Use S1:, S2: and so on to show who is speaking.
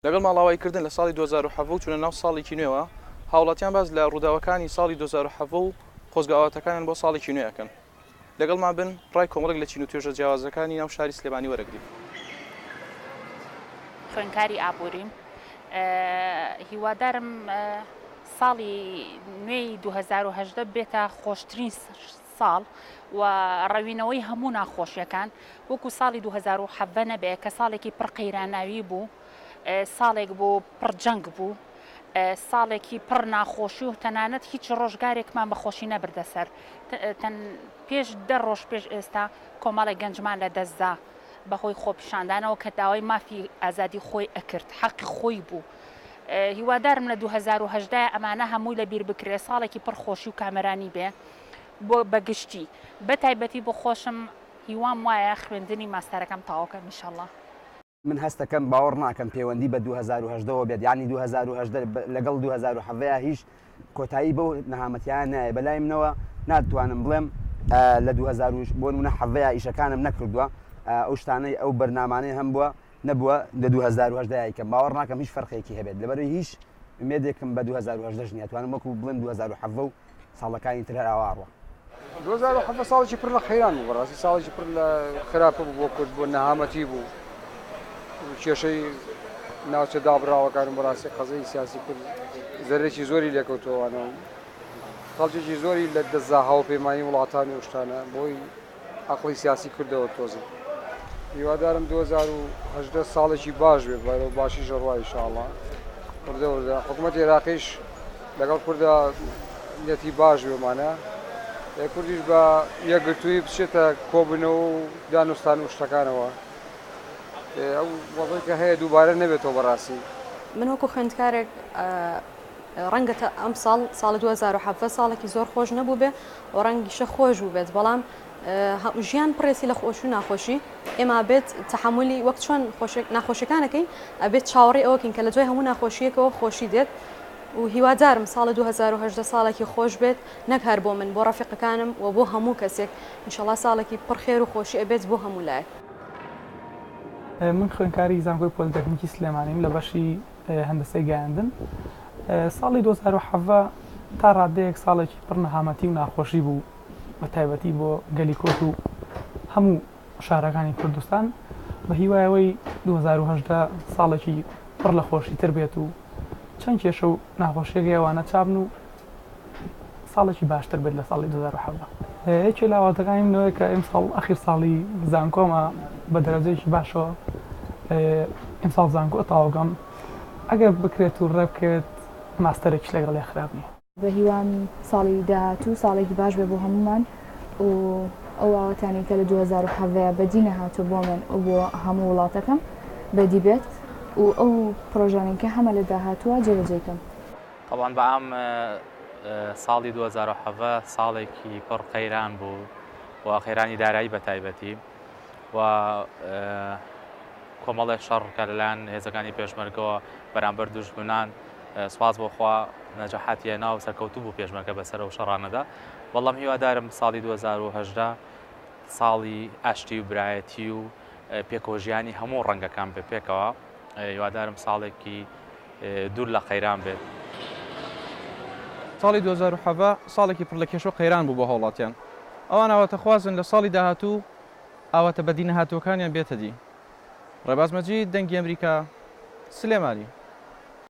S1: لەگەڵ ماڵئاواییکردن لە ساڵی 2017 و چوونە ناو ساڵێکی نوێوە، هاوڵاتیان باس لە ڕووداوەکانی ساڵی 2017 و خۆزگە ئاواتەکانیان بۆ ساڵێکی نوێ ئەکەن. لەگەڵمان بن ڕای کۆمەڵێک لە چین و توێژە جیاوازەکانی ناو شاری سلێمانی وەرەگرین.
S2: خوێندکاری ئابووریم، هیوادارم ساڵی نوێی 2018 بێتە خۆشترین ساڵ و ڕەوینەوەی هەموو ناخۆشیەکان وەکو ساڵی 2017 نەبێ کە ساڵێکی پڕ قەیراناوی بوو، ساڵێک بوو پڕ جەنگ بوو، ساڵێکی پڕ ناخۆشی و تەنانەت هیچ ڕۆژگارێکمان بە خۆشی نەبردە سەر. پێش دە ڕۆژ پێش ئێستا کۆمەڵێک گەنجمان لە دەستدا بەهۆی خۆپیشاندانەوە کە داوای مافی ئازادی خۆی ئەکرد، حەقی خۆی بوو. هیوادارم لە 2018 ئەمانە هەمووی لە بیر بکرێ، ساڵێکی پڕ خۆشی و کامەرانی بێ بۆ بە گشتی، بە تایبەتی بۆ خۆشم هیوام وایە خوێندنی ماستەرەکەم تەواو کەم ئیشەڵا.
S3: من هەستەکەم باوەڕ ناکەم پەیوەندی بە 2018 وە بێت یانی 2018 لەگەڵ 2017 هیچ کۆتایی بەو نەهامەتیانە نایە بەلای منەوە ناتوانم بڵێم لە 2000 بۆ نمونە حەڤەیە ئیشەکانم نەکردووە ئەو شتانەی ئەو بەرنامانەی هەم بووە نەبووە لە 2018 یکەم باوەڕ ناکەم هیچ فەرقێکی هەبێت لەبەرەوەی هیچ ئومێدێکم بە 2018 نیە توانم وەکو بڵێم 2017 و ساڵەکانی تر هەر ئاوا ئەڕوا.
S4: 2017 ساڵێکی پڕ لە قەیران بوو بەڕاستی ساڵێکی پڕ لە خراپە بوو بۆ کورد بۆ نەهامەتی بوو کێشەی ناوچە دابڕاوەکان و بەڕاستی قەزەی سیاسی کورد زەرێکی زۆری لێکەوتەوەوانە و خەڵکێکی زۆری لە دەستدا هاوپەیمانی وڵاتان و شتانە بۆی عەقڵی سیاسی کردەوە تۆزێ. هیوادارم 2018 ساڵێکی باش بێت بەرەو باشیش ڕوا ئیشاڵا وردە وردە حکوومەتی عێراقیش لەگەڵ کووردا نیەتی باش بێمانە کوردیش بە یەکگرتووی بچێتە کۆبنەوە و دانوستان و شتەکانەوە ئەو وەزعی کە هەیە دووبارە نەبێتەوە بەڕاستی.
S5: من وەکو خوێندکارێک ڕەنگە تا ئەمساڵ ساڵی 2017 ساڵێکی زۆر خۆش نەبووبێ و ڕەنگیشە خۆش بووبێت بەڵام ژیان پڕێتی لە خۆش و ناخۆشی ئێمە بێت تەحەمولی وەک چۆن ناخۆشیەکانەکەین ئەبێت چاوەڕێی ئەوەکەین کە لە دوای هەموو ناخۆشیەکەوە خۆشی دێت و هیوادارم ساڵی 2018 ساڵێکی خۆش بێت نەک هەر بۆ من بۆ ڕەفیقەکانم و بۆ هەموو کەسێک ئینشەڵا ساڵێکی پڕ خێر و خۆشی ئەبێت بۆ هەموو لایەک.
S6: من خوێندکاری زانکۆی پۆلیتەکنیکی سلێمانیم لە بەشی هەندەسەی گەیاندن. ساڵی 2017 تا ڕادەیەک ساڵێکی پڕ نەهامەتی و ناخۆشی بوو بە تایبەتی بۆ گەلی کورد و هەموو شارەکانی کوردستان بە هیوای ئەوەی 2018 ساڵێکی پڕ لە خۆشی تر بێت و چەند کێشە و ناخۆشیەکەی ئەوانە چابن و ساڵێکی باشتر بێت لە ساڵی 2017. یەکێ لە ئاواتەکانی من ئەوەیە کە ئیمساڵ ئەخیر ساڵی زانکۆمە بە دەرەجەیەکی باشەوە ئیمساڵ زانکۆ تەواوکەم ئەگەر بکرێت و ڕێبکەوێت ماستەرێکیش لەگەڵیا خراپ نییە.
S7: بە هیوام ساڵی داهاتوو ساڵێکی باش بێ بۆ هەموومان و ئەو ئاواتانەی کە لە 2017 بەدی نەهاتوو بۆ من و بۆ هەموو وڵاتەکەم بەدی بێت و ئەو پرۆژانەی کە هەمە لە داهاتووە جێبەجێی کەم.
S8: تەبعەن بە عام ساڵی 2017 ساڵێکی پڕ قەیران بوو و قەیرانی دارایی بە تایبەتی و کۆمەڵێک شەڕ کە لەلایەن هێزەکانی پێشمەرگەوە بەرامبەر دوژمنان سوپاس بۆ خوا نەجاحاتی هێنا و سەرکەوتوو بوو پێشمەرگە بەسەر ئەو شەڕانەدا بەڵام هیوادارم ساڵی 2018 ساڵی ئاشتی و برایەتی و پێکەوەژیانی هەموو ڕەنگەکان بێ پێکەوە هیوادارم ساڵێکی دوور لە قەیران بێت.
S1: ساڵی 2017 ساڵێکی پڕ لە کێشە و قەیران بوو بۆ هاوڵاتیان. ئەوان ئاواتەخوازن لە ساڵی داهاتوو ئاواتە بەدینەهاتووەکانیان بێتە دی. ڕێباز مەجید، دەنگی ئەمریکا، سلێمانی.